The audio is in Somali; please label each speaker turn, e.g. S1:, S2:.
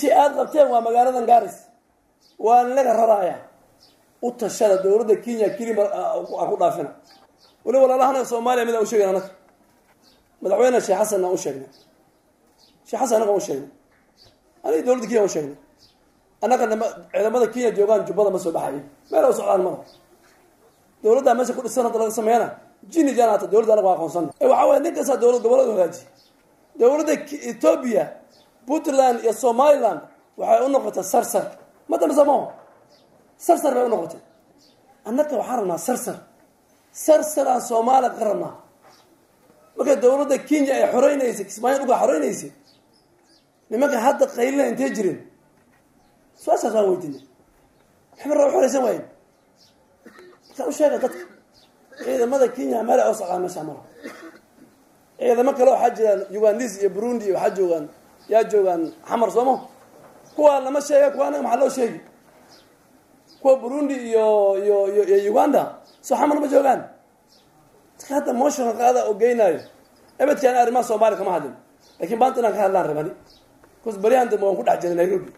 S1: Meeshii aad qabteen waa magaaladan Gaaris, waa laga raraaya. U tashada dowladda Kenya keli a ku dhaafina. Weli walaalahana Soomaaliya mid aan u sheegay, annaga madaxweyne Sheekh Xasan aan u sheegnay, Sheekh Xasan annaga u sheegnay, aniga dowladda Kenya u sheegnay, annaga nama ciidamada Kenya joogaan Jubbada ma soo baxayo, meel u socdaan mala. Dowladdaa meesha ku dhisan hadda laga sameeyana jini jaan hata dowladda anaga waa aqoonsan. Waxaa waye nin kastaa dowlad goboleed hagaaji. Dowladda Ethiopia, Puntland iyo Somaliland waxay u noqotay sarsar, ma dambesa maho, sarsar bay u noqotay. Annaga waxaan rabnaa sarsar, sarsar aan Soomaaliya ka rabnaa. Marka dowladda Kenya ay xoreynaysay Kismaayo, dhulka xoreynaysay, nimanka hadda qaylina intay jirin? Su-aashaas waan weydiinay, maxay mar xoreysan waayen? Markaa u sheega dadka ciidamada Kenya meel ay u socdaan meesha mala. Ciidamo kale waxaa jiraan Ugandis iyo Burundi iyo waxaa joogaan, yaa joogaan Xamar sooma? Kuwaa lama sheega, kuwa anaga maxaa loo sheegi? Kuwa Burundi iyo Uganda soo Xamar ma joogaan? Dadka hadda motionka qaada oo geynaayo, ebedkaan arrimaha Soomaaliya kama hadlin, lakin maanta inaan ka hadlaan rabani, because baryahan dambe waan ku dhex jiray Nairobi.